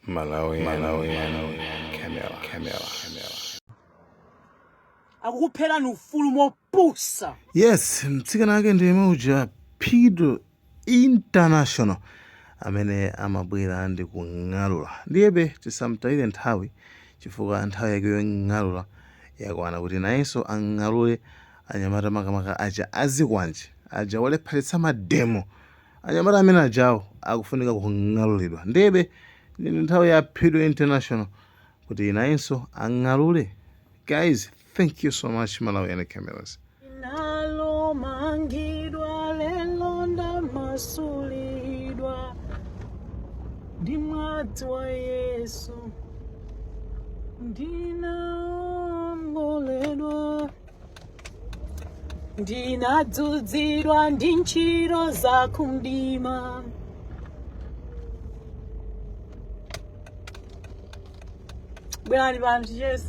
Malawi, Malawi, Camera, Camera, Camera. Akukupherani ufulu mopusa. Yes, mtsikana ake ndi yemwe uja Pido International amene amabwera ndi kung'alula. Ndiyebe tisamtayire nthawi chifukwa nthawi yake yong'alula yakwana kuti nayenso ang'alule anyamata, makamaka aja azikwanje aja olepheretsa mademo. Anyamata amene ajawo akufunika kung'alulidwa. Ndiyebe ndi nthawi ya Pido International kuti nayenso ang'alule. Guys, thank you so much, Malawi Cameras. Nalomangidwa lelo ndamasulidwa ndi mwazi wa Yesu, ndinaomboledwa, ndinadzudzidwa ndi ntchito za kumdima. Bwerani pano ticheze.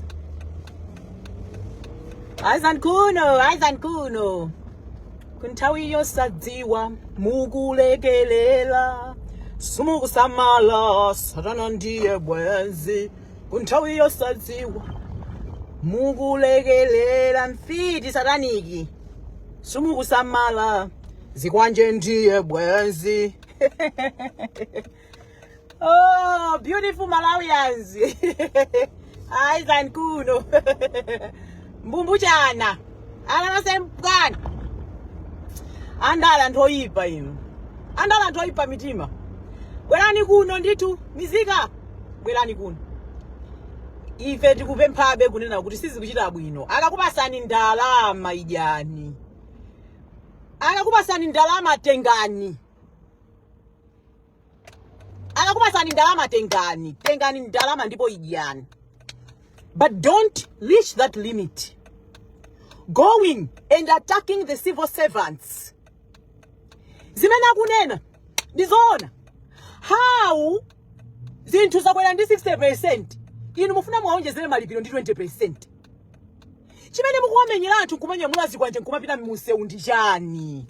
Aizani kuno, aizani kuno. Kunthawi yosadziwa mukulekelela, simukusamala, satana ndiye bwenzi. Kunthawi yosadziwa mukulekelela, mfiti sataniki, simukusamala, zikwanje ndiye bwenzi. Oh, beautiful Malawians. Aizani kuno. Mbumbuchana. Ana masempwana. Andale anthu oyipa inu. Andale anthu oyipa mitima. Bwerani kuno ndithu mizika. Bwerani kuno. Ife tikupemphabe kunena kuti sizikuchita bwino. Akakupasani ndalama idyani. Akakupasani ndalama tengani. Akakupasani ndalama tengani, tengani ndalama ndipo idyani, but don't reach that limit going and attacking the civil servants. Zimene akunena ndizoona. How zinthu zakwera ndi 60%, inu mufuna muwaonjezere malipiro ndi 20%? Chimene mukuwamenyera anthu nkumanyamula zikwanje nkumapita mumsewu ndi chani?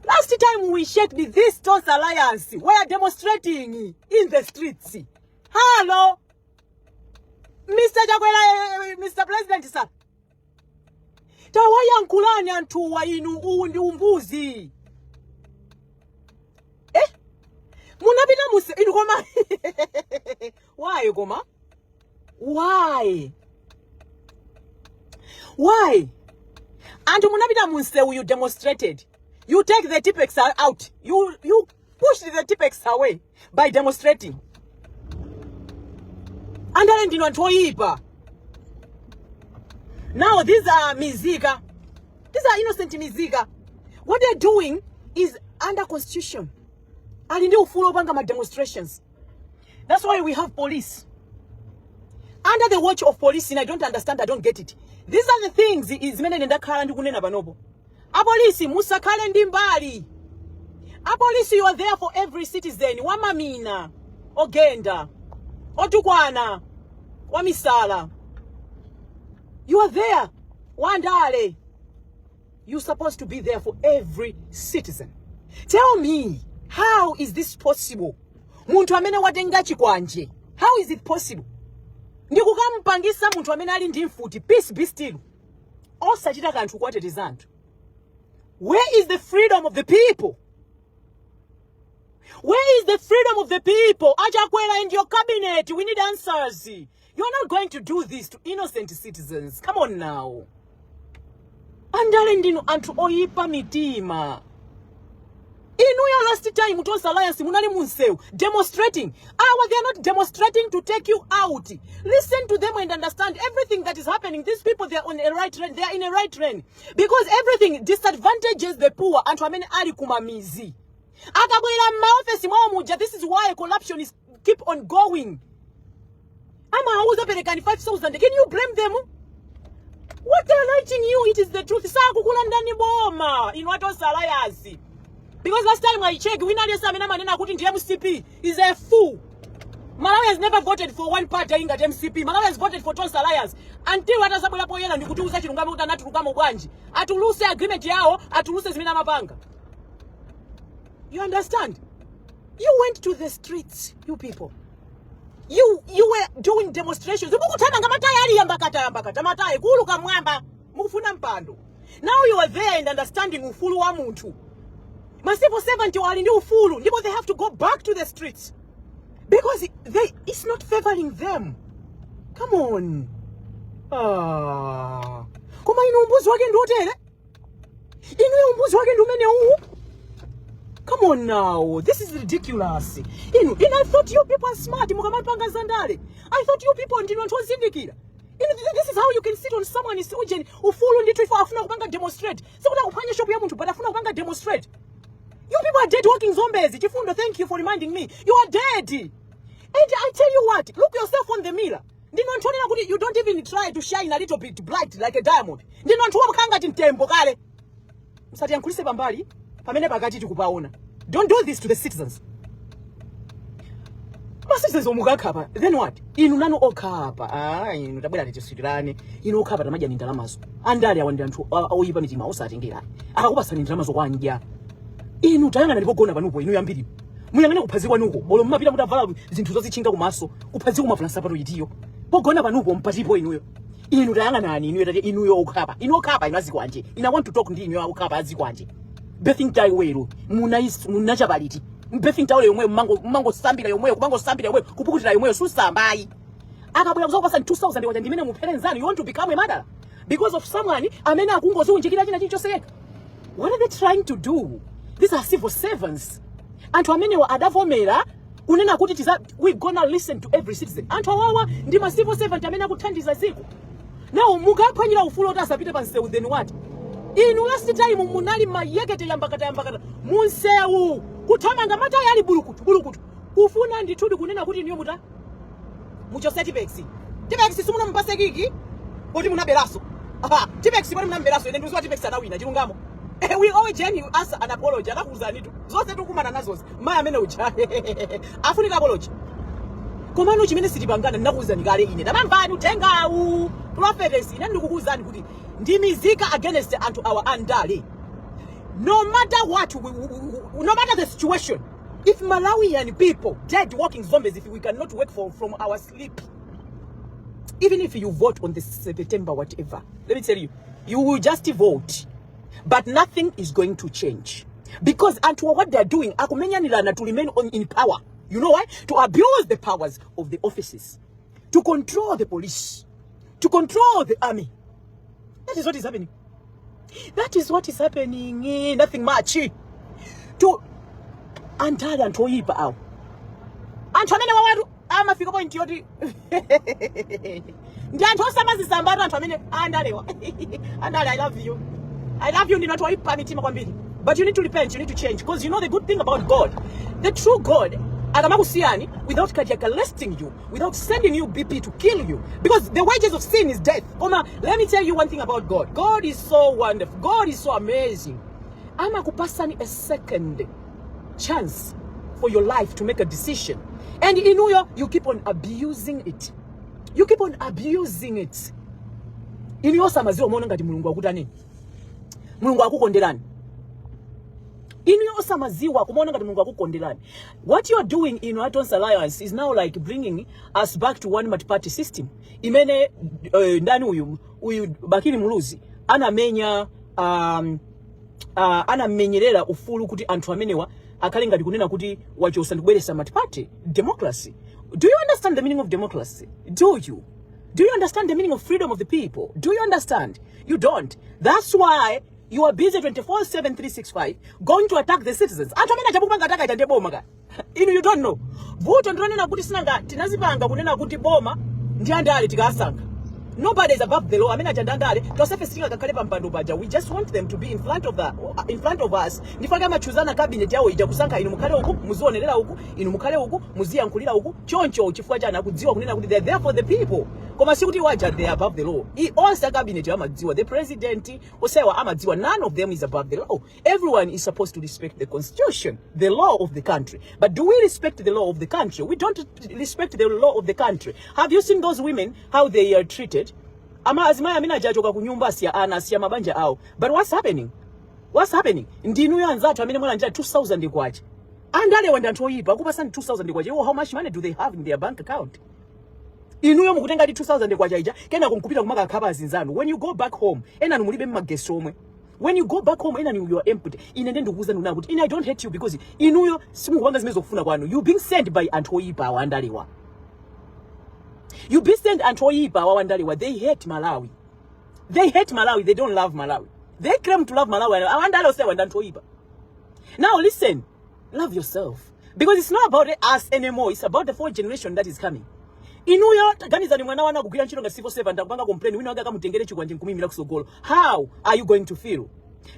Last time we checked, this Tonse Alliance were demonstrating in the streets. Hello, Mr. Chakwera, Mr. President sir. Tawayankhulani anthuwa inu, uwu ndi umbuzi. Eh? Munapita muse inu koma why, koma why, why anthu munapita munsewu? You demonstrated, you take the Tipex out, you pushed the Tipex away by demonstrating. Andale ndinu anthu oyipa. Now these are mizika, these are innocent mizika. What they're doing is under constitution, ali ndi ufulu opanga ma demonstrations. That's why we have police. Under the watch of police, and I don't understand, I don't get it. These are the things zimene ndakhala ndikunena panopo. Apolisi, musakhale ndi mbali. Apolisi, you are there for every citizen. Wamamina, ogenda, otukwana, wamisala. You are there. Wandale. You're supposed to be there for every citizen. Tell me, how is this possible? Munthu amene watenga chikwanje, how is it possible? Ndikukampangisa munthu amene ali ndi mfuti, peace be still, osachita kanthu kuwateteza anthu. Where is the freedom of the people? Where is the freedom of the people? Achakwera and your cabinet, we need answers. You're not going to do this to innocent citizens. Come on now. Andale ndinu anthu oyipa mitima. Inuyo last time Tonse Alliance munali munsewu demonstrating. Awa, they are not demonstrating to take you out. Listen to them and understand everything that is happening. These people, they are on a right train. They are in a right train because everything disadvantages the poor, anthu amene ali kumamizi. Akabwera m'maofesi mwawo muja, this is why corruption is keep on going. Amawauza perekani 5000. Can you blame them? What they are writing you, it is the truth. Sakukulandani boma inu a Tonse Alliance, because last time I check, wina aliyense amene amanena kuti ndi MCP is a fool. Malawi has never voted for one party ingati MCP. Malawi has voted for Tonse Alliance until atazabwera poyera ndikutiuza chilungamo kuti anatulukamo bwanji, atuluse agreement yawo, atuluse zimene amapanga. You understand? You went to the streets, you people. You were doing demonstrations, mukuthamanga mataya ali yambakata yambakata, matayi kuuluka mwamba, mukufuna mpando. Now you are there and understanding ufulu wa munthu. Ma civil servant ali ndi ufulu ndipo they have to go back to the streets because it's not favoring them. Come on. Ah. Koma inu, umbuzi wake ndi otere? Inuyo, umbuzi wake ndi umene uwu? Come on now, this is ridiculous. Inu, I thought you people are smart. Mukamapanga zandale, I thought you people ndinu anthu ozindikira. Inu, this is how you can sit on someone is ujeni ufulu ndithu. Ifo afuna kupanga demonstrate, sikuti akuphwanya shop ya munthu, but afuna kupanga demonstrate. You people are dead walking zombies. Chifundo, thank you for reminding me. You are dead. And I tell you what, look yourself on the mirror. Ndinu anthu onena kuti you don't even try to shine a little bit bright like a diamond. Ndinu anthu okhala ngati mtembo kale. Musatiyankhulise pambali pamene pakati tikupaona. Don't do this to the citizens. Ma citizens omukakhapa, then what? Inu nanu okhapa. Ah, inu tabwera tichiswitirane. Inu okhapa, tamadya ni ndalamazo. Andale awa ndi anthu oyipa mitima, osatengera. Akakupasani ndalamazo kwanja. Inu tayang'ana ndipogona panupo. Inu yambiri muyang'ane kuphazi kwanuko. Olo mumapita mutavala zinthu zozitchinga kumaso, kuphazi kumavala nsapato itiyo? Pogona panupo mpatipo inuyo? Inu tayang'anani inuyo, tate inuyo okhapa, inu okhapa, inu azikwanje. Ine want to talk ndi inuyo okhapa azikwanje. Bathing towel munachapaliti bathing towel yomweyo, mumangosambira yomweyo, kumangosambira yomweyo, kupukutira yomweyo, susambayi. Akabwera kuzakupasani 2000 kwacha ndimene muphere nzanu. You want to become a murderer because of someone amene akungoziunjikira china chilichonse yekha. What are they trying to do? These are civil servants. Anthu amenewa adavomera kunena kuti we gonna listen to every citizen. Anthu awawa ndi ma civil servant amene akuthandiza dziko. Now mukaphwanyira ufulu oti asapite pa msewu, then what? Inu, last time munali mayekete yambakata yambakata munsewu, kuthamanga matayi ali bulukutu bulukutu, kufuna ndithudi kunena kuti niyo muta muchose Tipex. Tipex simunamupase kiki poti munaberaso. Aha, Tipex poti munamuberaso. Ine ndikuziwa Tipex adawina chilungamo. We owe Jenny us an apology. Anakuuzani tu zonse tikumana nazozi. Mayi amene uja afunika apology. Komano chimene sitipangana, ndinakuuzani kale ine, tamamvani uthengawu, prophetess. Ine ndikukuuzani kuti ndimizika against anthu awa andale. No matter what no matter the situation, if Malawian people dead walking zombies, if we cannot work from our sleep, even if you vote on the September whatever, let me tell you, you will just vote, but nothing is going to change, because anthu what they are doing, akumenyanirana to remain in power. You know why? To abuse the powers of the offices, to control the police, to control the army. That is what is happening. That is what is happening. Nothing much to andale. Anthu oyipa awo, anthu amene wawatu amafika point yoti ndi anthu osamazisambatu. Anthu amene andalewa, andale, I love you, I love you. Ndinu anthu oyipa mitima kwambiri, but you need to repent, you need to change, because you know the good thing about God, the true God, akamakusiyani without cardiac arresting you, without sending you BP to kill you, because the wages of sin is death. Koma let me tell you one thing about God. God is so wonderful. God is so amazing. Amakupasani a second chance for your life to make a decision, and inuyo, you keep on abusing it. You keep on abusing it. Inuyo samaziwa, umaona ngati Mulungu akutani, Mulungu akukonderani. Inuyo osamaziwa, kumaona ngati Mulungu akukonderani. What you are doing in a Tonse Alliance is now like bringing us back to one multi-party system imene ndani uyu Bakili Muluzi anamenya, anamenyerera ufulu kuti anthu amenewa akhale ngati kunena kuti wachosa ndikubweretsa multi-party democracy. Do you understand the meaning of democracy? Do you understand the meaning of freedom of the people? Do you understand? You don't. That's why you are busy 24 7 365 going to attack the citizens. Anthu amene achapukupanga attack aita ndiye boma ka. Inu, you don't know. Vuto ndilonena kuti sinanga tinazipanga kunena kuti boma ndi andale tikasankha. Nobody is above the law. Amene aja ndi andale. Tonsefe sitingakakhale pa mpando paja. We just want them to be in front of us. Ndifake amachuzana cabinet yawo ija, kusankha inu mukhale uku muzionerera uku, inu mukhale uku muziyankhulira uku. Choncho chifukwa chani? Akudziwa kunena kuti they're there for the people, koma sikuti waja they are above the law. Onse a cabinet amadziwa, the president osewa amadziwa, none of them is above the law. Everyone is supposed to respect the constitution, the law of the country. But do we respect the law of the country? We don't respect the law of the country. Have you seen those women, how they are treated? Ama azimayi amene ajachoka ku nyumba, asiya ana, asiya mabanja awo. But what's happening? What's happening? Ndinuyo anzathu amene mwalandira 2000 kwacha. Andalewa ndi anthu oyipa. Akupasani 2000 kwacha iwo, how much money do they have in their bank account? Inuyo mukutenga ndi 2000 kwacha ija, kenako nkupita kumakakhapa azinzanu. When you go back home, enanu mulibe mmagesi omwe. When you go back home, enanu you are empty. Ine nde ndikuwuzani una kuti ine I don't hate you, because inuyo simukupanga zimene zokufuna kwanu. You being sent by anthu oyipa awa andalewa. You be sent anthu oyipa awa andalewa. They hate Malawi, they hate Malawi, they don't love Malawi. They claim to love Malawi. Awa andale osewa ndi anthu oyipa. Now listen, love yourself, because it's not about us anymore, it's about the fourth generation that is coming. Inuyo taganizani, mwana wanu akugwira ntchito ngati civil servant, akupanga complain, wina wake akamutengere chikwanje nkumuyimira kusogolo. How are you going to feel?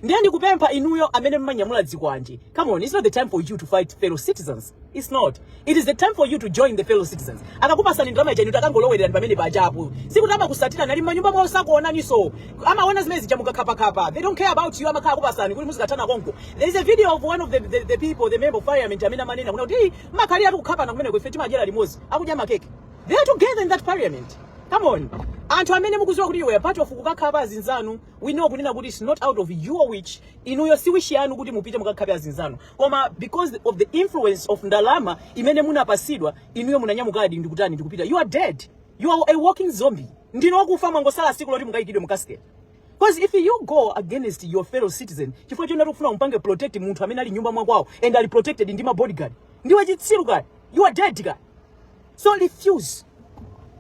Ndiye ndikupempha inuyo amene mmanyamula zikwanje, come on, it's not the time for you to fight fellow citizens. It's not. It is the time for you to join the fellow citizens. Akakupasani ndalama ija, inu takangolowererani pamene pajapo. Sikuti amakusatira, nali mmanyumba mwawo sakuonaniso. Amaona zimene zija mukakhaphakhapha. They don't care about you. Amakhala akupasani kuti muzikathana konko. There is a video of one of the people, the member of parliament, amene amanena kuna kuti, "Ii, makhalira tikukhapana kumeneko, ife timadyera limodzi," akudya makeke. They are together in that parliament. Come on, anthu amene mukuziwa kuti you were part of kukakhapa azinzanu, we know kunena kuti it's not out of your wish. Inuyo si wish yanu kuti mupite mukakhape azinzanu, koma because of the influence of ndalama imene munapasidwa, inuyo munanyamukadi ndikutani, ndikupita. You are dead. You are a walking zombie. Ndinu wakufa, mwangosala siku loti mukayikidwe mu casket. Because if you go against your fellow citizen chifukwa chonati kufuna umpange protect munthu amene ali nyumba mwakwawo and ali protected ndi ma bodyguard, ndiwe chitsiru kaya. You are dead kaya. So refuse,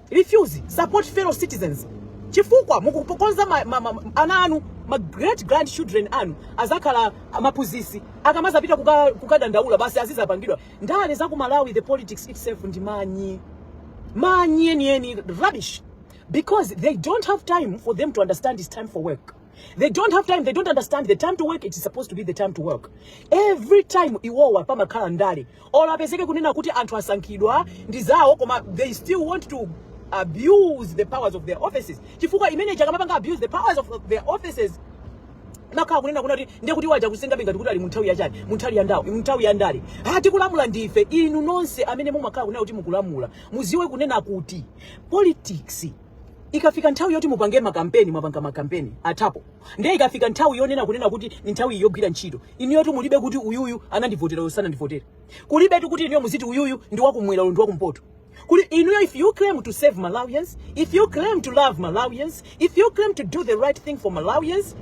refuse. Support fellow citizens, chifukwa mukukonza ana anu, ma great grandchildren anu azakhala maphunzitsi. Akamazapita kukadandaula basi azizapangidwa. Ndale za ku Malawi, the politics itself ndi manyi, manyi enieni, rubbish, because they don't have time for them to understand it's time for work. They don't have time, they don't understand the time to work. It is supposed to be the time to work. Every time iwowa pamakhala ndale. Olo apezeke kunena kuti anthu asankhidwa ndi zawo, koma they still want to abuse the powers of their offices, chifukwa imene chakamapanga abuse the powers of their offices, makhala kunena kuna kuti ndiye kuti waja kusenga ngati kuti ali mu nthawi yachani, mu nthawi ya ndawo, mu nthawi ya ndale. Ah, tikulamula ndife. Inu nonse amene mumakhala kunena kuti mukulamula, muziwe kunena kuti politics ikafika nthawi yoti mupange makampeni, mwapanga makampeni athapo. Ndiye ikafika nthawi yonena kunena kuti ni nthawi yogwira ntchito, inu yoti mulibe kuti uyuyu anandivotera, uyu sanandivotera. Kulibetu kuti inuyo muziti uyuyu ndi wakumwera, uyu ndi wakumpoto. Kuli inuyo, if you claim to save Malawians, if you claim to love Malawians, if you claim to do the right thing for Malawians,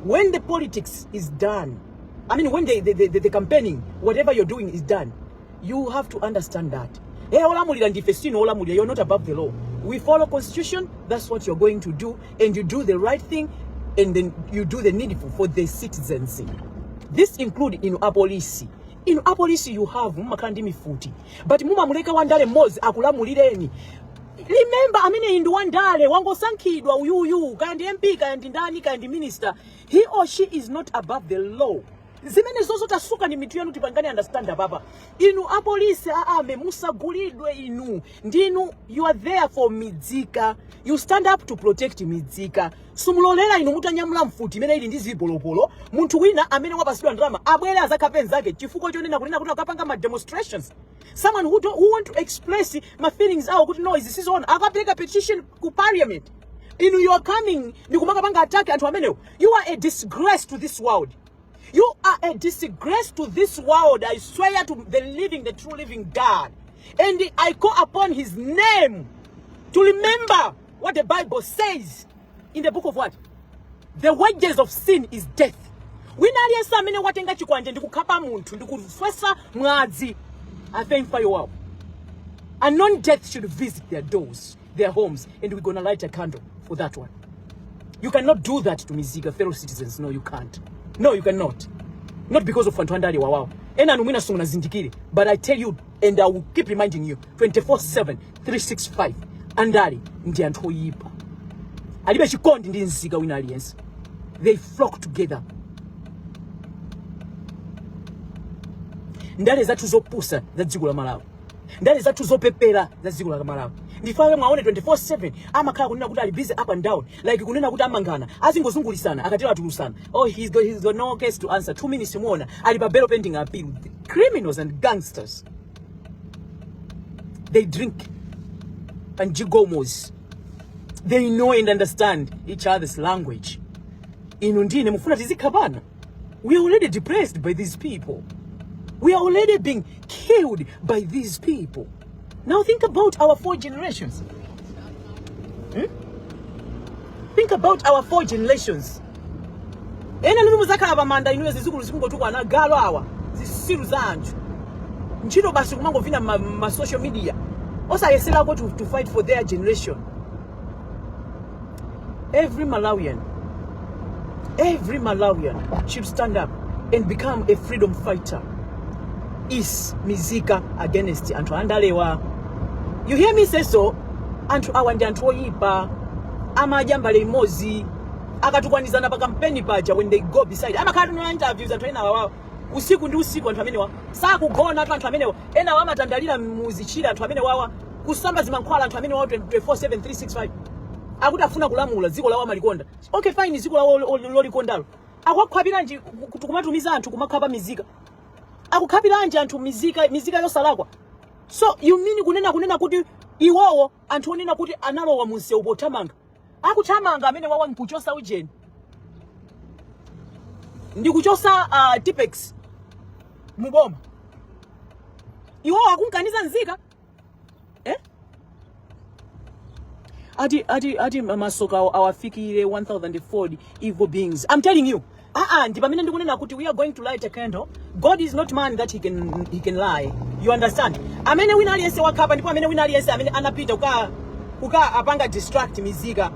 when the politics is done, I mean, when the campaigning, whatever you're doing is done, you have to understand that, hey, olamulira ndife. Sino olamulira. You're not above the law. We follow constitution. That's what you're going to do, and you do the right thing, and then you do the needful for the citizens. This include inu apolisi. Inu apolisi, you have, mumakhala ndi mifuti, but mumamuleka wandale mmodzi akulamulireni. Remember, amene ndi wandale wangosankhidwa uyuyu, kaya ndi MP, kaya ndi ndani, kaya ndi minister, he or she is not above the law. Zimene zozo tasuka ni mitu yanu, tipangani understand apapa. Inu apolisi aame, musagulidwe. Inu ndinu, you are there for midzika. You stand up to protect midzika. Simulolera inu mutanyamula mfuti imene ili ndi zipolopolo, munthu wina amene wapasidwa ndalama abwere azakhape nzake chifukwa chonena kunena kuti akapanga ma demonstrations. Someone who want to express ma feelings awo kuti no, izi sizoona, akapereka petition ku parliament, inu you are coming ndikumakapanga attack anthu amenewo. You are a disgrace to this world. You are a disgrace to this world. I swear to the living, the true living God, and I call upon his name to remember what the Bible says in the book of what? The wages of sin is death. Wina aliyense amene watenga chikwanje ndikukhapa munthu, ndikuswesa mwadzi, afe imfa yowawa. Unknown death should visit their doors, their homes, and we're gonna light a candle for that one. You cannot do that to mizika, fellow citizens. No, you can't. No, you cannot. Not because of anthu andale wawawo. Ena anu mwina simunazindikire, but I tell you and I will keep reminding you 24/7 365, andale ndi anthu oyipa, alibe chikondi ndi nzika wina aliyense. They flock together. Ndale zathu zopusa za dziko la Malawi, ndale zathu zopepera za dziko la Malawi, ndifawe mwaone 24/7 amakhala kunena kuti ali busy up and down, like kunena kuti amangana, azingozungulisana, akatero atulusana. Oh, he's got no case to answer. 2 minutes muona ali pa bail pending appeal. Criminals and gangsters, they drink and jigomos. They know and understand each other's language. Inu ndine mufuna tizikhapana? We are already depressed by these people. We are already being killed by these people. Now think about our four generations. Think about our four generations. Ena ndinu muzakhala pamanda inuyo, zizukulu zikungotukwana, agalu awa, zisiru za anthu. Ntchito basi kumangovina ma social media, osayeserako to fight for their generation. Every Malawian, every Malawian should stand up and become a freedom fighter. Is mizika against anthu andalewa. You hear me say so? Anthu awa ndi anthu oyipa, amadya mbale imodzi, akatukwanizana pa kampeni paja, when they go beside, amakhala tuna interviews. Anthu ena awawa usiku ndi usiku, anthu amenewa sakugona tu. Anthu amenewa, ena amatandalira muzichira, anthu amene wawa kusamba zimankhwala, anthu amene wawa 24/7 365 akuti afuna kulamula dziko lawo, amalikonda. Okay, fine, dziko lawo lolikondalo, akukhwapiranji kumatumiza anthu kumakhapa mizika? Akukhapiranji anthu mizika, mizika yosalakwa? So you mean kunena kuti iwowo anthu onena kuti analowa munsewu pothamanga, akuthamanga amene wawa nkuchosa ujeni, ndikuchosa Tipex muboma, iwowo akunkaniza nzika, eh? Ati masoka awafikire 1004 evil beings. I'm telling you. Ah ah, ndi pamene ndikunena kuti we are going to light a candle. God is not man that he can lie. You understand? Amene wina aliyense wakhapa, ndipo amene wina aliyense amene anapita kuka apanga distract mizika.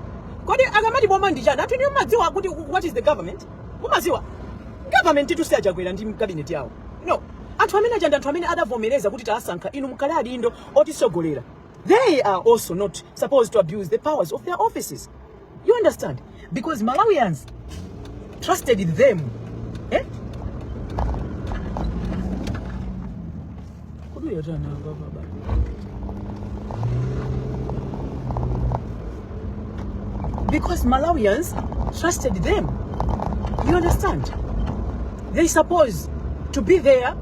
Kodi akamati boma ndi chani? Anthu inu mumadziwa kuti what is the government? Mumadziwa government itu si aChakwera ndi cabinet yawo? No, anthu amene aja ndi anthu amene adavomereza kuti tasankha inu mukhale adindo otisogolera. They are also not supposed to abuse the powers of their offices. You understand? Because Malawians trusted them, eh? Kodi yatana baba? Because Malawians trusted them. You understand? They supposed to be there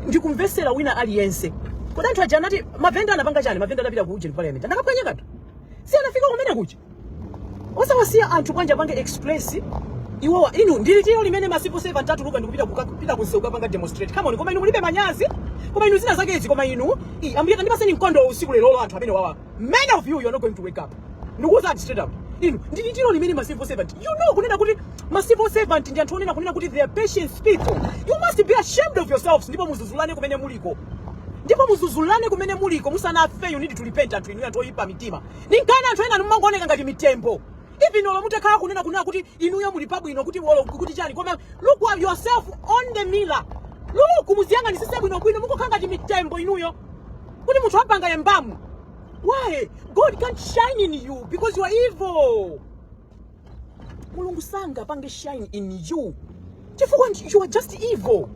ndikumvesera wina aliyense. Kodi anthu aja anati mavenda anapanga chani? Mavenda adapita ku ujeni, parliament, anakaphwanya kanthu? Si anafika kumene kuja? Osawasiya anthu bwanja apange express iwowa? Inu, ndili tiro limene ma civil servant atuluka ndikupita kupita kunsewu kapanga demonstrate. Come on, koma inu mulibe manyazi? Koma inu, zina zake izi, koma inu, Ambuye tandipaseni mkondo usiku lero. Anthu amene wawa, many of you, you are not going to wake up. Ndikuwuzani straight up. Inu, ndili tiro limene ma civil servant, you know kunena kuti ma civil servant ndi anthu onena kunena kuti they are patient people. You must be ashamed of yourselves, ndipo muzuzulane kumene muliko, ndipo muzuzulane kumene muliko musanafe. You need to repent, anthu inu, anthu oyipa mitima. Ninkana anthu ena mumangooneka ngati mitembo. Even olo mutakhala kunena kuti inuyo muli pabwino, kuti olo kuti chani, koma look at yourself on the mirror. Look, muziyang'anisise bwinobwino, mukukhala ngati mitembo inuyo, kuti munthu apanga embalm. Why God can't shine in you? Because you are evil. Mulungu sangapange shine in you chifukwa you are just evil.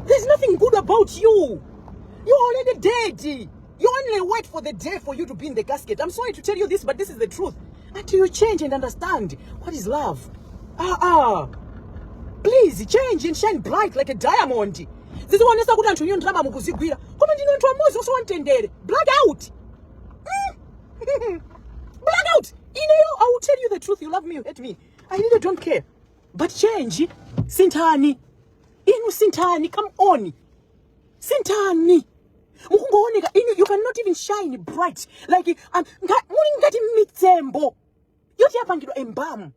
There's nothing good about you. You're already dead. You only wait for the day for you to be in the casket. I'm sorry to tell you this, but this is the truth. Until you change and understand what is love. Ah ah, please change and shine bright like a diamond. Zizionesa kuti anthu inu ndalama mukuzigwira, koma ndinu anthu amodzi osowa mtendere. Black out, black out. Ineyo, I will tell you the truth. You love me, you hate me, I really don't care, but change. Sinthani inu, sinthani. Come on, sinthani. Mukungooneka inu, you cannot even shine bright like muli ngati mitembo yoti yapangidwa embalm,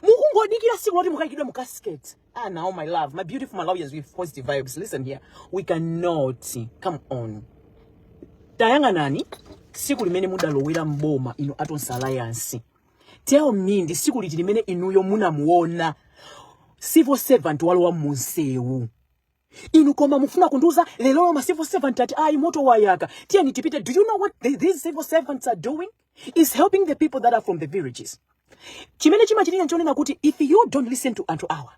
mukungodikira siku loti mukayikidwe mu casket. Ah, now my love, my beautiful Malawians with positive vibes, listen here. We cannot, come on. Tayang'anani siku limene mudalowera mboma inu a Tonse Alliance. Tell me, ndi siku liti limene inuyo munamuona civil servant walowa munsewu inu? Koma mufuna kundiuza lero ma civil servant ati, "Ayi, moto wayaka, tiyeni tipite"? Do you know what these civil servants are doing? Is helping the people that are from the villages. Chimene chimachitika nchonena kuti if you don't listen to anthu awa,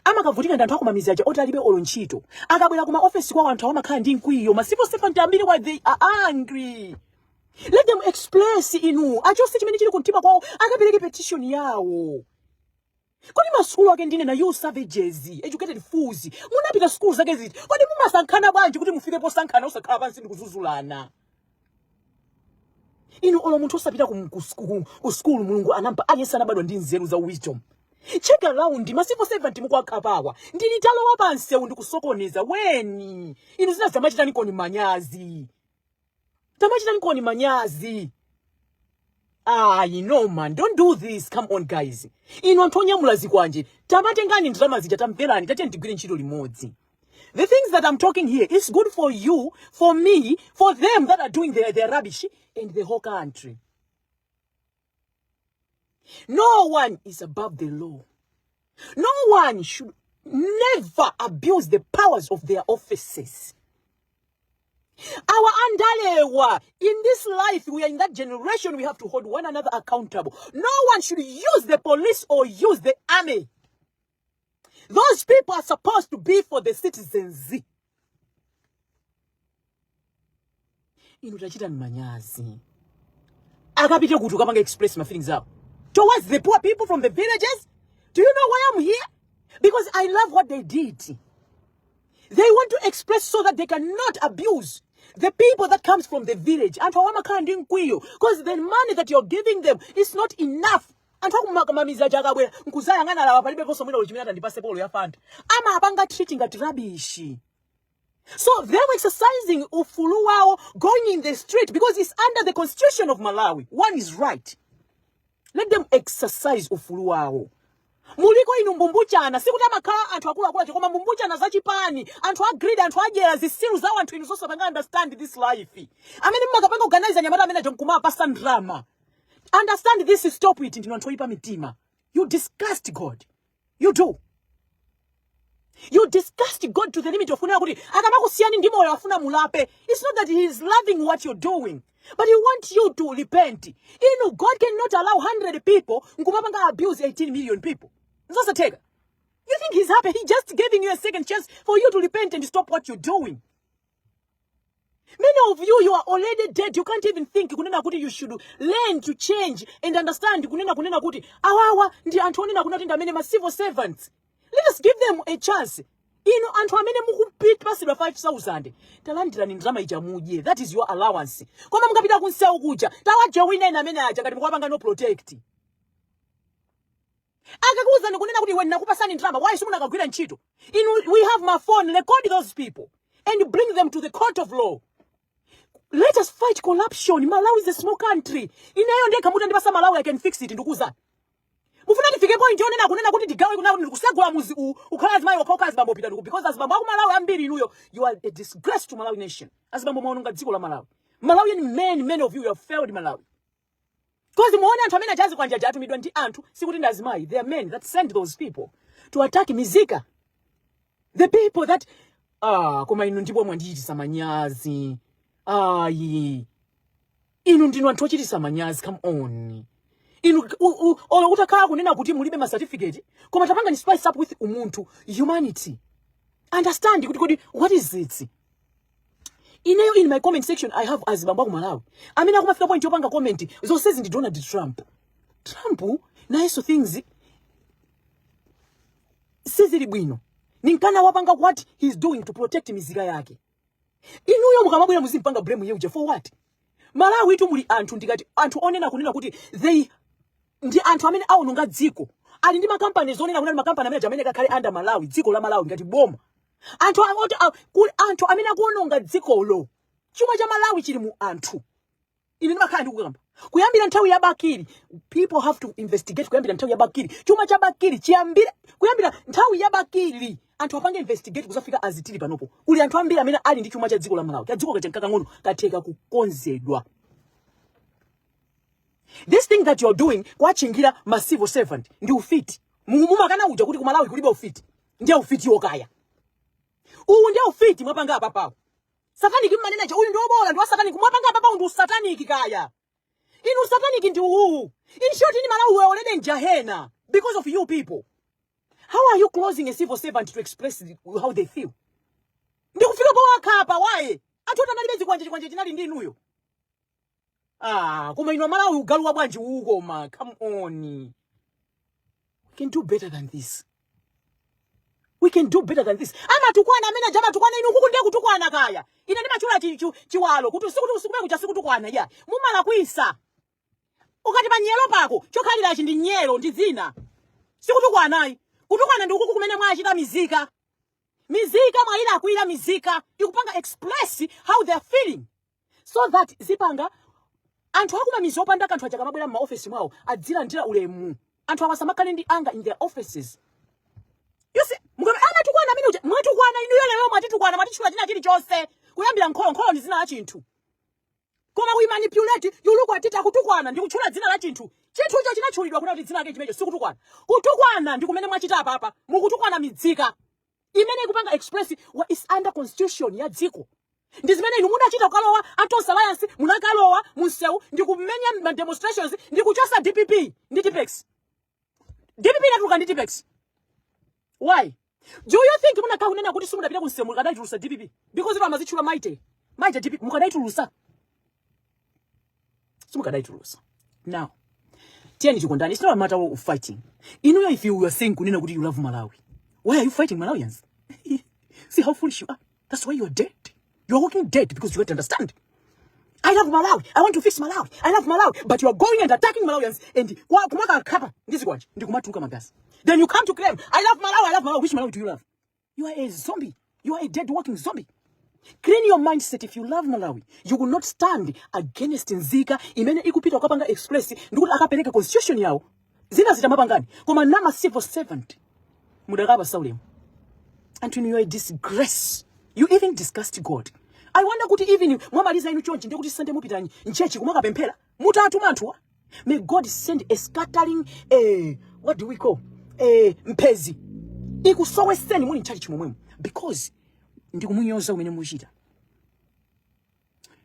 amakavutika ndi anthu akumamizi aja oti alibe olo ntchito. Akabwera kuma ofesi kwawo, anthu awo amakhala ndi mkwiyo. Ma civil servant ambiri wa, they are angry. Let them express inu, achose chimene chili kumtima kwawo, akapereke petition yawo. Kodi masukulu ake ndine na you savages, educated fools, munapita sukulu zake ziti? Kodi mumasankhana bwanji kuti mufike posankhana osakhala pansi ndikuzuzulana inu? Olo munthu osapita ku sukulu, Mulungu anampa aliyense anabadwa ndi nzeru za wisdom. Check around, ma civil servant mukuwakhapawa ndili talowa pa msewu ndikusokoneza weni. Inu zina zamachitani koni manyazi, tamachitani koni manyazi. Ayi, no man, don't do this. Come on guys, inu anthu onyamula zikwanje, tamatengani ndalama zija, tamverani, tatiyeni tigwire ntchito limodzi. The things that I'm talking here is good for you, for me, for them that are doing their rubbish, and the whole country. No one is above the law. No one should never abuse the powers of their offices. Our andalewa in this life, we are in that generation, we have to hold one another accountable. No one should use the police or use the army. Those people are supposed to be for the citizens. Inu tachitani manyazi. Akapite kuti ukapanga express my feelings awo towards the poor people from the villages. Do you know why I'm here? Because I love what they did. They want to express so that they cannot abuse the people that comes from the village. Anthu awo amakhala ndi mkwiyo because the money that you're giving them is not enough. Anthu akumamizi aja akabwera nkuzayang'ana lawa, palibeponso mwina chimene atandipase polo ya Fanta, amapanga treat ngati rubbish. So they were exercising ufulu wawo, going in the street, because it's under the constitution of Malawi. One is right. Let them exercise ufulu wawo. Muliko inu mbumbuchana, sikuti amakhala anthu akuluakulu acho, koma mbumbuchana zachipani, anthu a greed, anthu adyera, zisilu zawo, anthu inu zosapanga understand this life, amene mmakapanga organize anyamata amene ajo nkumapasa ndrama. Understand this, stop it. Ndinu anthu oyipa mitima. You disgust God. You do. You disgust God to the limit of kunena kuti akamakusiyani ndi moyo afuna mulape. It's not that he is loving what you're doing, but he wants you to repent. Inu, God cannot allow 100 people nkumapanga abuse 18 million people. Nzosatheka. You think he's happy? He just giving you a second chance for you to repent and stop what you're doing. Many of you, you are already dead. You can't even think kunena kuti you should learn to change and understand kunena kuti awawa ndi anthu onena kunati ndi amene ma civil servants. Let us give them a chance. Inu anthu amene mukupasidwa 5000, talandirani ndalama ija mudye. That is your allowance. Koma mukapita kunsewu kuja, tawajowineni amene aja ngati mukuwapanga no protect. Akakuwuzani kunena kuti iwe ndinakupasani ndalama, why simunakagwira ntchito? Inu, we have my phone, record those people and bring them to the court of law. Let us fight corruption. Malawi is a small country. Ineyo ndekha mutandipasa Malawi, I can fix it. Ndikuwuzani, mufuna tifike point yonena kunena kuti tigawe kunena kuti ndikusegula muzi uwu ukhala azimayi okhaokha, azibambo pita ndiku, because azibambo aku Malawi ambiri inuyo, you are a disgrace to Malawi nation. Azibambo mwaononga dziko la Malawi. Malawian men, many of you, you have failed Malawi. 'Cause muone anthu amene achazi kwanja atumidwa ndi anthu, sikuti ndi azimayi. They are men that send those people to attack mizika. The people that, ah, koma inu ndipo mwandichitisa manyazi. Ayi. Inu ndinu anthu ochitisa manyazi, come on. Inu olo kutakhala kunena kuti mulibe ma certificate, koma tapanga ni spice up with umunthu, humanity. Understand kuti what is it? Ineyo in my comment section I have azibambo aku Malawi amene akumafika point yopanga comment zonsezi ndi Donald Trump. Trump nayenso things sizili bwino, ninkana wapanga what he's doing to protect mizika yake. Inuyo mukamabwera muzimpanga blame yeuja for what? Malawi tu muli anthu, ndikati anthu onena kunena kuti they ndi anthu amene aononga dziko, ali ndi makampani zonena kunena makampani amene kakhale under Malawi, dziko la Malawi ngati boma. Anthu oti kuli anthu amene akuononga dzikolo. Chuma cha Malawi chili mu anthu. Ine ndimakhala ndikukamba kuyambira nthawi ya Bakili. People have to investigate kuyambira nthawi ya Bakili, chuma cha Bakili chiyambire kuyambira nthawi ya Bakili. Anthu apange investigate kuzafika azitili panopo. Kuli anthu ambiri amene ali ndi chuma cha dziko la Malawi. Kadziko kaja nkakang'ono, katheka kukonzedwa. This thing that you're doing, kwachingira ma civil servant, ndi ufiti. Mumakana uja kuti ku Malawi kulibe ufiti, ndiye ufiti wokaya uwu, ndiye ufiti mwapanga apapawo. Satanic mmanena cha uyu ndi obola, ndi wa satanic. Mwapanga apapawo ndi usatanic kaya. Inu, satanic ndi uwu. In short, in Malawi we are already in Jahena because of you people. How are you closing a civil servant to express how they feel? Ndikufika powakhapa waye anthu oti analibe zikwanje, chikwanje chinali ndi inuyo. Ah, koma inu Amalawi, ugalu wa bwanji uwu? Koma come on, we can do better than this. We can do better than this. Amatukwana amene aja, amatukwana inu kuku, ndiye kutukwana kaya. Ine ndimachula chiwalo kuti sikuti usiku kuja sikutukwana ya mumalakwisa. Ukati pa nyelo pako chokhalirachi ndi nyelo, ndi dzina. Sikutukwanayi. Kutukwana ndi ukuku kumene mwachita mizika. Mizika mwayilakwira. Mizika ikupanga express how they are feeling so that zipanga anthu akumamizi opanda kanthu aja kamabwera m'maofesi mwawo adzilandira ulemu. Anthu awa samakhale ndi anger in their offices. You see, mukama amatukwana amene uja, mwatukwana inuyo lero, mwatitukwana, mwatitchula china chilichonse kuyambira nkholo. Nkholo ndi dzina la chinthu, koma we manipulate. You look at it, akutukwana ndi kutchula dzina la chinthu. Chinthucho chinatchulidwa kuna kuti dzina lake chimenecho. Sikutukwana. Kutukwana ndi kumene mwachita apapa. Mukutukwana midzika imene ikupanga express what is under constitution ya dziko. Ndi zimene inu munachita kukalowa a Tonse Alliance, munakalowa munsewu ndi kumenya ma demonstrations ndi kuchosa DPP ndi Tipex. DPP inatuluka ndi Tipex. Why do you think munakhala kunena kuti simunapita kunsewu mukadaitulusa DPP? Because ito amazitchula mighty mighty DPP, mukadaitulusa? Simukadaitulusa. Now tiyeni tikondani. It's not a matter of fighting. Inuyo, if you were saying kunena kuti you love Malawi, why are you fighting Malawians? See how foolish you are. That's why you are dead. You are walking dead because you don't understand. I love Malawi. I want to fix Malawi. I love Malawi. But you are going and attacking Malawians and kumaka kapa ndizikwanje ndi kumatuluka magazi. Then you come to claim, "I love Malawi, I love Malawi." Which Malawi do you love? You are a zombie. You are a dead walking zombie. Clean your mindset. If you love Malawi, you will not stand against nzika imene ikupita kukapanga express ndikuti akapereka constitution yawo. Zina zitamapangani. Koma nama civil servant mudakapa saulemu. Anthu, you are a disgrace. You even disgust God. I wonder kuti even mwamaliza inu chonchi, ndikuti Sunday mupitani mchechi kumakapemphera mutatuma anthuwa. May God send a scattering, what do we call, mphezi ikusoweseni muli mchurch chimomwemo, because ndikumunyoza kumene muchita.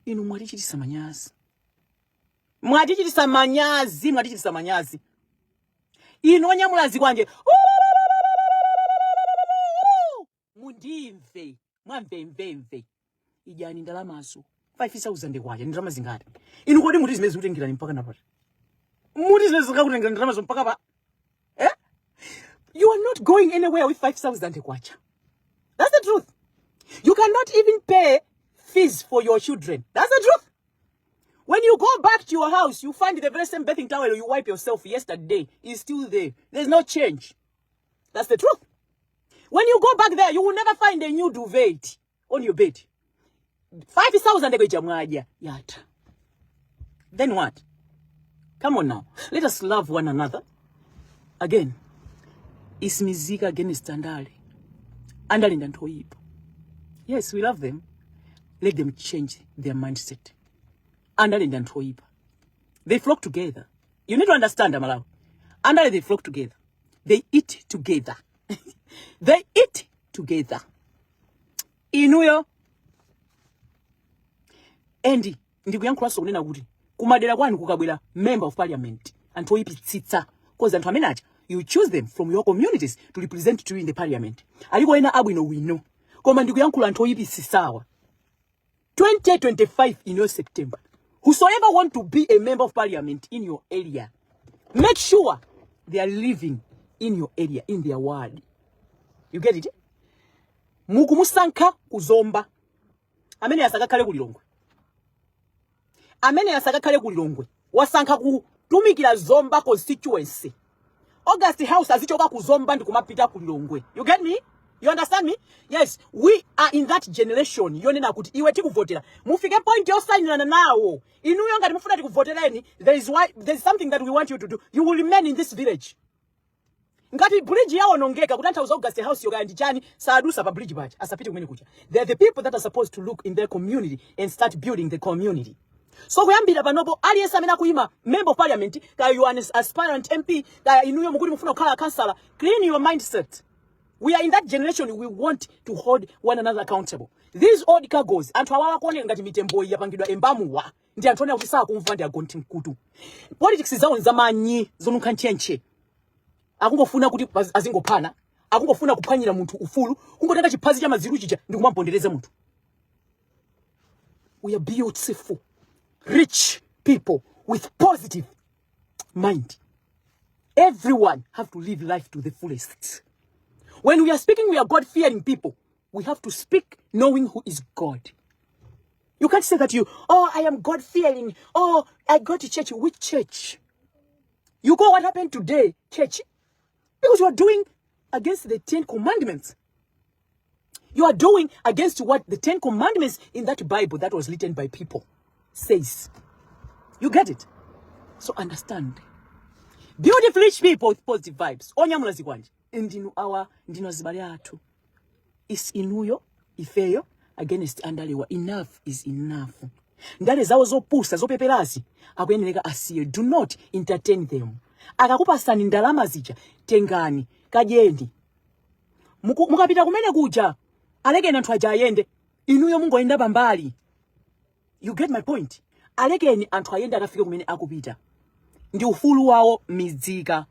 Inu mwatichitisa manyazi, mwatichitisa manyazi, mwatichitisa manyazi. Inu onyamula zikwanje, mundimve mwamvemvemve. Idyani ndalamazo. 5000 kwacha ndalama zingati inu? Kodi muti zimene zikutengerani mpaka napati? Muti zimene zikakutengerani ndalamazo mpaka pa, eh? You are not going anywhere with 5000 kwacha. That's the truth. You cannot even pay fees for your children. That's the truth. When you go back to your house, you find the very same bathing towel you wipe yourself yesterday is still there. There's no change. That's the truth. When you go back there, you will never find a new duvet on your bed. 5000 kwacha mwadya yatha. Then what? Come on now. Let us love one another. Again, it's mizika against andale. Andale ndi anthu oyipa. Yes, we love them. Let them change their mindset. Andale ndi anthu oyipa. They flock together. You need to understand, Amalawi. Andale, they flock together. They eat together. They eat together. Inuyo and ndikuyankhulanso kunena kuti kumadera kwanu kukabwera member of parliament, anthu oyipitsitsa, 'cause anthu amene aja, you choose them from your communities to represent to you in the parliament. Aliko ena abwino wino, koma ndikuyankhula anthu oyipitsitsawa. 2025 in your September, whosoever want to be a member of parliament in your area, make sure they are living in your area, in their ward. You get it? Mukumusankha kuzomba, amene asakakhale kulilongwe, amene asakakhale kulilongwe, wasankha kutumikira Zomba constituency. August House azichoka kuzomba ndi kumapita kulilongwe. You get me? You understand me? Yes, we are in that generation yonena kuti iwe tikuvotera, mufike point yosayinirana nawo. Inuyo ngati mufuna tikuvotereni, there is something that we want you to do. You will remain in this village. Ngati bridge yawonongeka, kutanthauza August House yokaya ndi chani, sadusa pa bridge paja, asapite kumene kuja. They are the people that are supposed to look in their community and start building the community. So kuyambira panopo, aliyense amene akuyima member of parliament, kaya you are an aspirant MP, kaya inuyo mukuti mufuna kukhala councillor, clean your mindset. We are in that generation. We want to hold one another accountable. These old cargos, anthu awawa kuoneka ngati mitemboyi yapangidwa embamuwa, ndi anthu onena kuti sakumva, ndi agonthi mkutu. Politics zawo nzamanyi, zonunkha ntchentche. Akungofuna kuti azingophana, akungofuna kuphwanyira munthu ufulu, kungotenga chiphazi cha maziru chija ndi kumampondereza munthu. We are beautiful, rich people with positive mind. Everyone have to live life to the fullest. When we are speaking, we are God fearing people. We have to speak knowing who is God. You can't say that you, "Oh, I am God fearing. Oh, I go to church." Which church you go? What happened today? Church. Because you are doing against the 10 Commandments. You are doing against what the 10 Commandments in that Bible that was written by people says. You get it? So understand, beautiful rich people with positive vibes, onyamula zikwanje, ndinu awa, ndinu azibale athu. Is inuyo, ifeyo against andalewa. Enough is enough. Ndale zawo zopusa, zopeperazi, akuyenereka asiye. Do not entertain them. Akakupasani ndalama zija, tengani, kadyeni. Mukapita kumene kuja, alekeni anthu aja ayende, inuyo mungoyenda pambali. You get my point? Alekeni anthu ayende, akafike kumene akupita, ndi ufulu wawo. Midzika,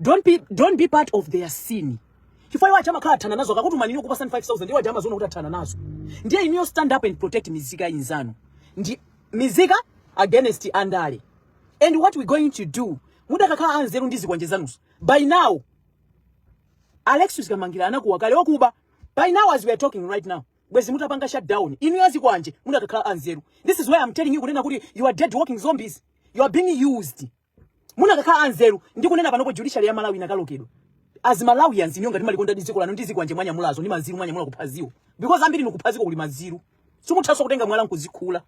don't be part of their sin, chifukwa iwo aja amakhala athana nazo. Akakuti umanini kupasani 5000, iwo aja amaziona kuti athana nazo. Ndiye inuyo stand up and protect mizika inzanu. Ndi mizika against andale. And what we going to do, mudakakhala anzeru ndi zikwanje zanuzo, by now Alexius Kamangira anakuwa kale wakuba. By now, as we are talking right now, bwezi mutapanga shutdown inu azikwanje, mudakakhala anzeru. This is why I'm telling you kunena kuti you are dead walking zombies. You are being used. Munakakhala anzeru, ndikunena panopo judiciary ya Malawi inakalokedwa. As Malawians, inuyo ngati malikonda ndi dziko lanu, ndi zikwanje mwanyamulazo ndi maziru mwanyamula kuphaziwo, because ambiri nikuphaziko kuli maziru, simuthanso kutenga mwala nkuzikhula.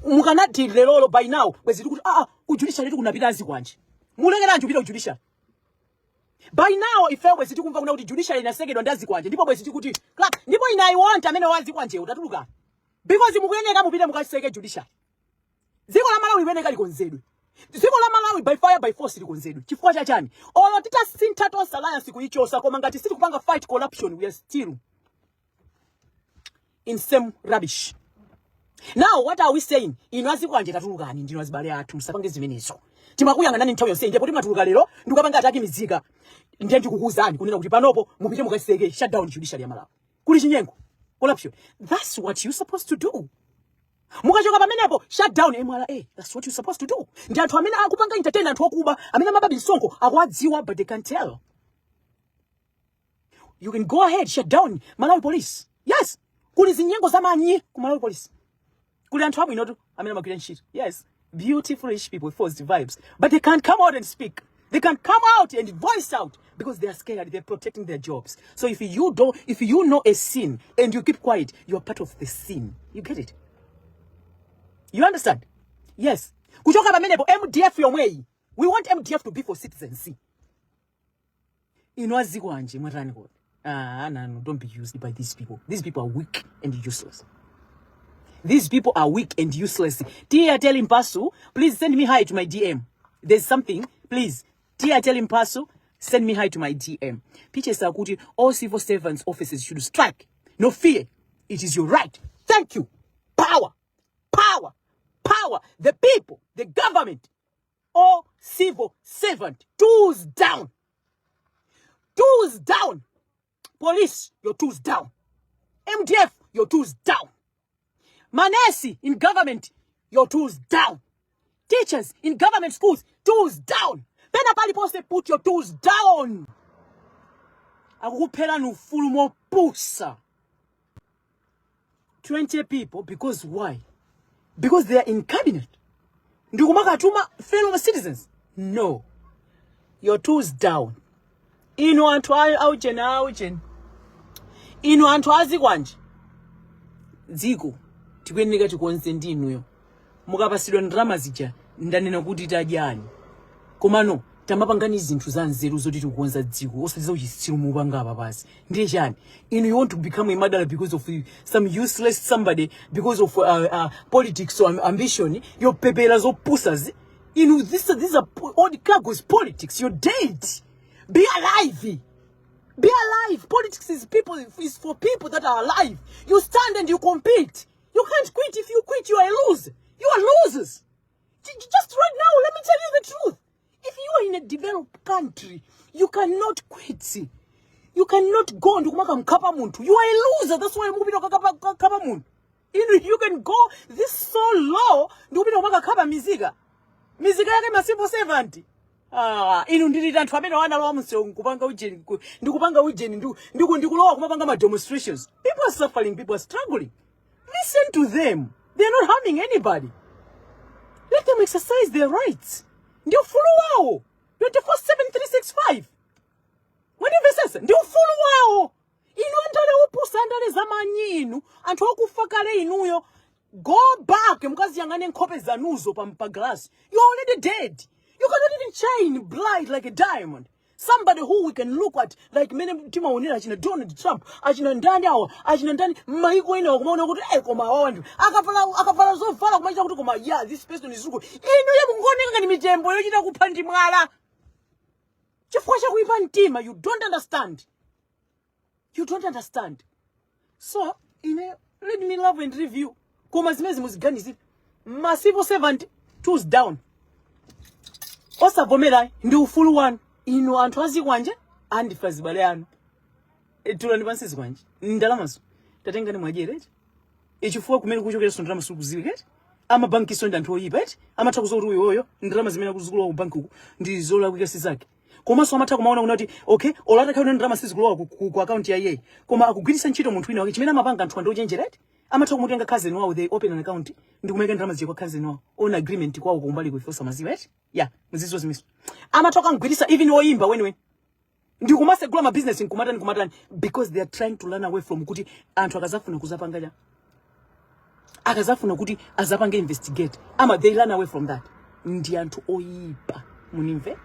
Mukanati lerolo, by now bwezi tikuti, ah, ku judiciary tikunapita azikwanje. Mulekeranji kupita ku judiciary? By now ife bwezi tikumva kuna kuti judiciary inasekedwa ndi azikwanje, ndipo bwezi tikuti clap. Ndipo ine I want amene wazikwanje utatuluka, because mukuyeneka mupite mukaseke judiciary. Dziko la Malawi limeneka likonzedwe. Dziko la Malawi by fire by force likonzedwe. Chifukwa chachani? Olo titasintha Tonse Alliance kuyichosa, koma ngati sitikupanga fight corruption, we are still in same rubbish. Now what are we saying? Inu azikwanje, tatulukani, ndinu azibale athu, musapange zimenezo. Timakuyang'anani nthawi yonse, ndipo timatuluka lero ndikukapanga attack mizika. Ndiye ndikukuwuzani kunena kuti panopo mupite mukaseke shutdown judiciary ya Malawi. Kuli chinyengo, corruption. That's what you supposed to do. Mukachoka pamenepo, shut down MRA. That's what you supposed to do. Ndi anthu amene akupanga entertain anthu okuba, amene amaba misonkho, akuwadziwa, but they can't tell. You can go ahead, shut down Malawi Police. Yes, kuli zinyengo zamanyi ku Malawi Police. Kuli anthu abwinotu amene amagwira ntchito. Yes, beautiful rich people with positive vibes, but they can't come out and speak. They can't come out and voice out because they are scared. They're protecting their jobs. So if you don't, if you know a sin and you keep quiet, you are part of the sin. You get it? You understand? Yes. Kuchoka pamenepo, MDF yomweyi, we want MDF to be for citizens. Inu azikwanje, mwatani kodi? Ah, no, don't be used by these people. These people are weak and useless. These people are weak and useless. Tia Tell Mpasu, please send me hi to my DM. There's something, please. Tia Tell Mpasu, send me hi to my DM. Peaches akuti all civil servants offices should strike. No fear. It is your right. Thank you. Power. Power. Power. The people, the government, all civil servant. Tools down. Tools down. Police, your tools down. MDF, your tools down. Manesi in government, your tools down. Teachers in government schools, tools down. Pena paliponse, put your tools down. Akukupherani ufulu mopusa. 20 people, because why? Because they are in cabinet. Ndikumakatuma fellow citizens. No. Your tools down. Inu anthu ayo aucheni aucheni. Inu anthu azikwanje. Dziko tikuyeneka tikonze ndi inuyo. Mukapasidwa ndalama zija, ndanena kuti tadyani, komano tamapangani zinthu za nzeru zoti tikukonza dziko, osati za uchitsiru mupanga apa pasi. Ndiye chani? Inu, you want to become a murderer because of some useless somebody, because of politics or ambition yopepera zopusazi. Inu, these are old cargos politics. You're dead. Be alive. Be alive. Politics is people, is for people that are alive. You stand and you compete. You can't quit. If you quit, you are a loser. You are losers. Just right now, let me tell you the truth. If you are in a developed country, you cannot quit. You cannot go ndikumakamkhapa munthu. You are a loser. That's why mukupita kukakapa munthu. Inu, you can go this so low ndikupita kumakakhapa mizika, mizika yake ma civil servant. Ah, inu, ndiliti anthu amene wanalowa msewu nkupanga ujeni, ndikupanga ujeni, ndikulowa kumapanga ma demonstrations. People are suffering. People are struggling. Listen to them. They are not harming anybody. Let them exercise their rights. Ndio ufulu wawo 24/7 365. Mwandimvesesa? Ndi ufulu wawo. Inu andale opusa, andale zamanyi inu, anthu okufa kale inuyo, go back mukaziyang'ane nkhope zanuzo pa glass. You're already dead. You cannot even shine bright like a diamond, somebody who we can look at like mene timaonera achina Donald Trump, achina ndani awa, achina ndani maiko ena, kumaona kuti koma awawa ndi akavala zovala kumachita kuti, koma yeah, this person is good. Inuyo mungooneka ngati mitembo yochita kupha ndi mwala chifukwa chakuipa mtima. You don't understand, you don't understand. So ine, let me love and review, koma zimene muziganizire, ma civil servant, tools down, osavomera, ndi ufulu wanu. Inu anthu azikwanje, andifa zibale anu. Tulani pansi zikwanje, ndalamazo tatengani mwadyere ichifukwa kumene kuchokeranso ndalama sikuziwika eti. Amabankiso ndi anthu oyipa eti, amatha kuzowa kuti uyoyo ndalama zimene akuzikulowa ku banki uku ndi zolakwika, si zake. Komanso amatha kumaona kuna kuti okay, olo atakhala ndalama sizikulowa ku account ya iyeyi, koma akugwiritsa ntchito munthu wina wake. Chimene amapanga anthu ndi ochenjera eti, amatha kumutenga cousin wawo, they open an account ndi kumayika ndalama zija kwa cousin wawo on agreement kwawo kumbali kuifosa maziwa eti. Ya muzizo zimiso amatha kangwirisa even oyimba weniweni ndi kumasegula ma business nkumatani kumatani, because they are trying to run away from kuti anthu akazafuna kuzapanga cha akazafuna kuti azapange investigate, ama they run away from that. Ndi anthu oyipa, munimve,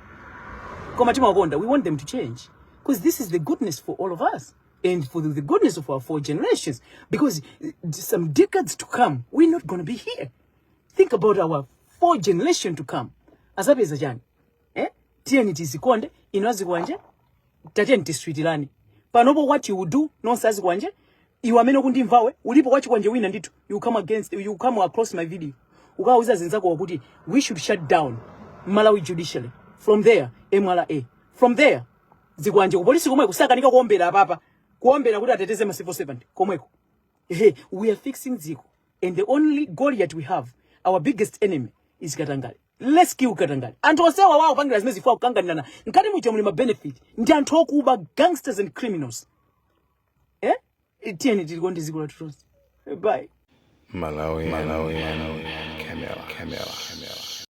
koma timawakonda. We want them to change because this is the goodness for all of us and for the goodness of our four generations, because some decades to come we're not going to be here. Think about our four generation to come, azapeza chani, eh? Tiyeni tizikonde. Ino azikwanje, tatiyeni tiswitirane panopo. What you will do, nonse azikwanje, iwe amene ukundimvawe, ulipo wachikwanje wina ndithu, you come against, you come across my video, ukawuza zinzako wakuti we should shut down Malawi Judiciary, from there MRA, from there zikwanje kupolisi komweko. Sakanika kuombera apapa, kuombera kuti ateteze ma civil servant komweko. Ehe, we are fixing dziko, and the only Goliath we have, our biggest enemy, is katangale. Let's kill katangale. Anthu onsewa wawo pangira zimene zifuna kukanganirana mkati muja muli ma benefit, ndi anthu okuba, gangsters and criminals, eh. Tiyeni tilikonde dziko lathu tonse. Bye. Malawi, Malawi, Camera, Camera, Camera.